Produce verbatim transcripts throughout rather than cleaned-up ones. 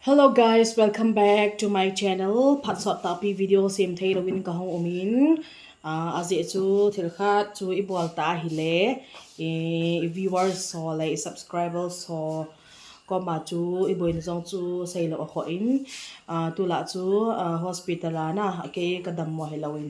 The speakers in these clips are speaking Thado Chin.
Hello guys, welcome back to my channel. Phat sot tahpi video sem thei louvin kahung umin. Ah, ajeh chu thil khat chu ibol ta ahile, eh, i viewers ho le i subscribers ho koma chu iboina jong chu seilou akhoh in. Ah, tulai chu, ah, hospital a na, kei kadammo hilouvin.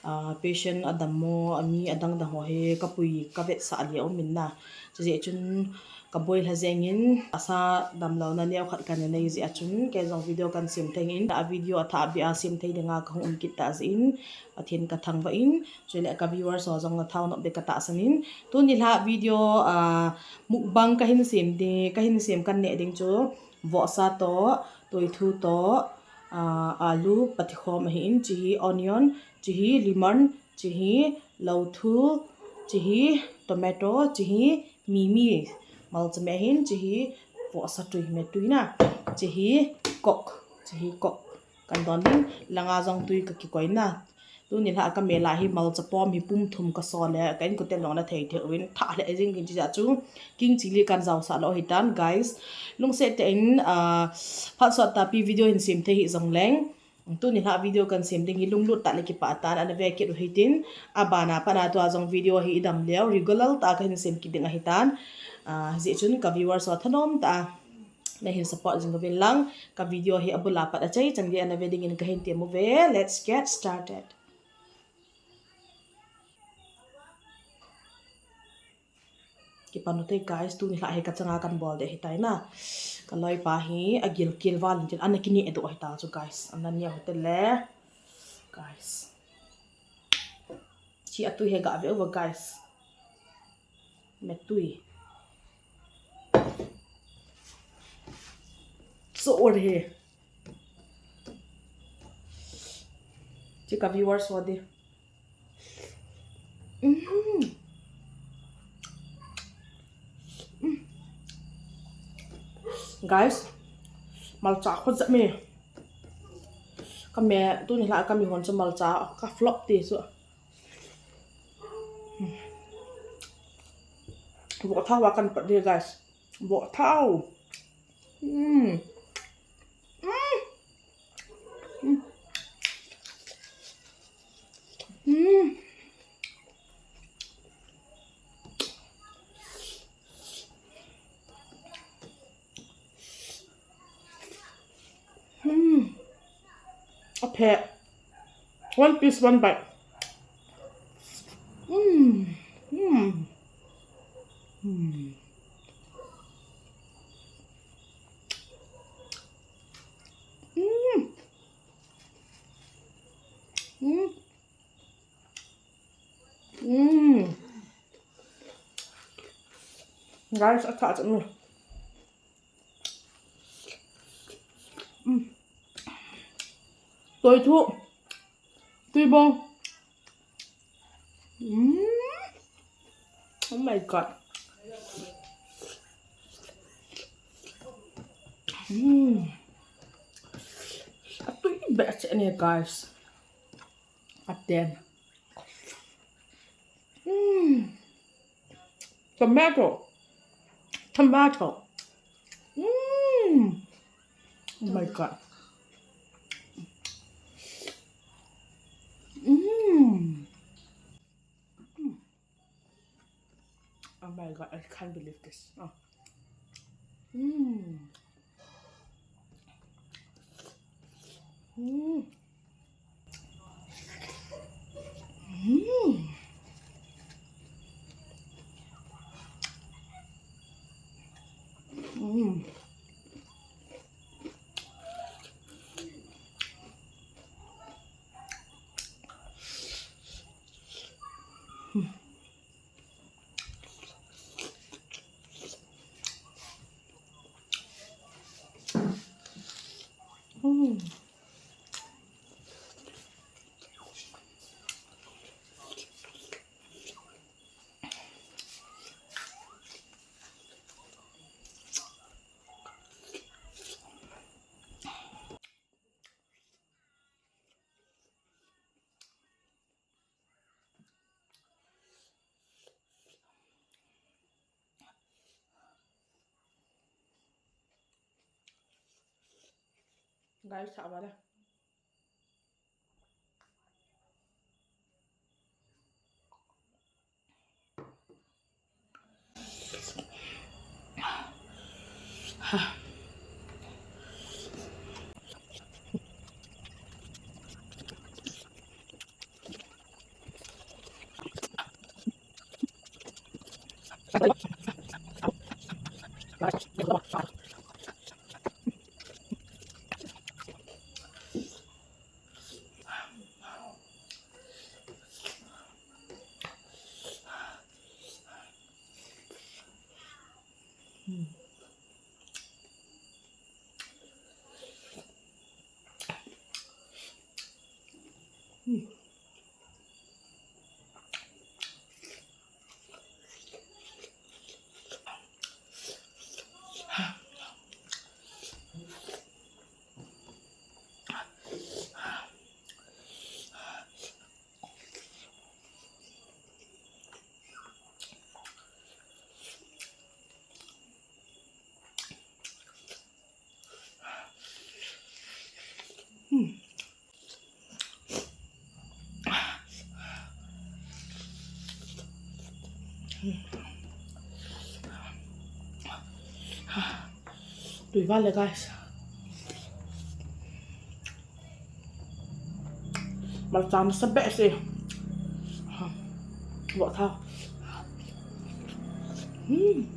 Ah, patient adammo, ami adang dang ho hi kapui, kavetsah lih aumin na. Chujeh chun kaboi lha jengin, asa damlouna neo khat kana nei jeh a chun, kei jong video kan sem thei in, a video athah beh a sem thei dinga kahung um kit tah jeh in, Pathen kathangvah in, chule ka viewers ho jong na thao nop ding katahsan in, tuni lha video, ah, mukbang kahin sem ding, kahin sem kan neh ding chu, vohsa toh, toithu toh, ah, alu patikhom ahin, chihi onion, chihi lemon, chihi louthu, chihi tomato, chihi mimi, malcha me ahin, chihi vohsa tui, metui na, chihi coke, chihi coke. Kan don ding, langa jong tui kakikoi na. Tuni lha kamel a hi malcha pom hi pum thum kasol le, ka inkote jong ana thei thei uvin, thah lheh jing in chijeh chu, king chilli kan jaosah lou ahitan, guys. Lungset tah in, ah, phat sot tahpi video hin sem thei hih jongleng, tuni lha video kan sem ding hi lunglut tah le kipah tah in ana ve kit u hitin, abana pat a tua jong video hi idam leu regular tah a kahin sem kit ding ahitan. Ah, hijeh chun ka viewers ho thanom tah a nahin support jing uvin lang, ka video hi abul a pat achai chan gei ana ve dingin kahin tem uve. Let's get started. Kipan u te guys, tuni lha hi kachanga kan bol ding ahitai na. Ka loipa hi agilkel val in tin ana kineh doh ahita chu guys. Ana neh u hite le. Guys. Chi atui hi gave uva guys. Metui. Chor hi. Chi ka viewers ho ding. Mm. Mm. Guys, malcha khojah me. Kame, tuni lha kami hon chu malcha ka flop ti chu. Vohthao a kan pat ding guys. Vohthao. Mm. Mm. Mm. Mm. Mm. Aphe. One piece, one bite. Mm. Mm. Mm. Mm. Mm. Mm. Guys, athah chang. Mm. Toithu. Tuibong. Mm. Oh my God. Mm. Atui beh cheh ne, guys. Aten. Mm. Tomato. Tomato. Mm. Oh my God. Mm. Mm. Oh my God, I can't believe this. Oh. Mm. Mm. Mm. Mm. Mm. Guys, sa ba da. Tui vale, guys. Malcha masa behseh. Vot thau. Hmm.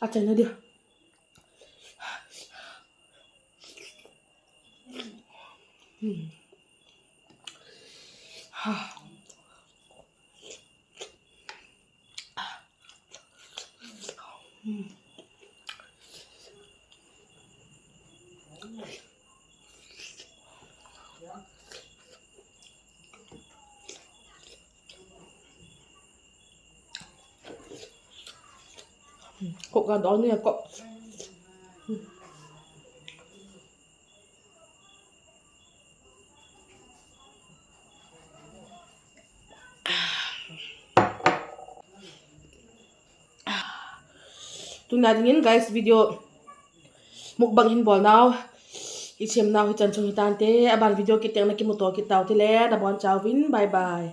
Achaina dia. Hmm. Kok ka don ni kok. Tuna dingin guys, video mukbang hin bol nau, i sem nau hichan chung hitante, aban video kit teng na kimuto kit tau tile, nabon chauvin, bye bye.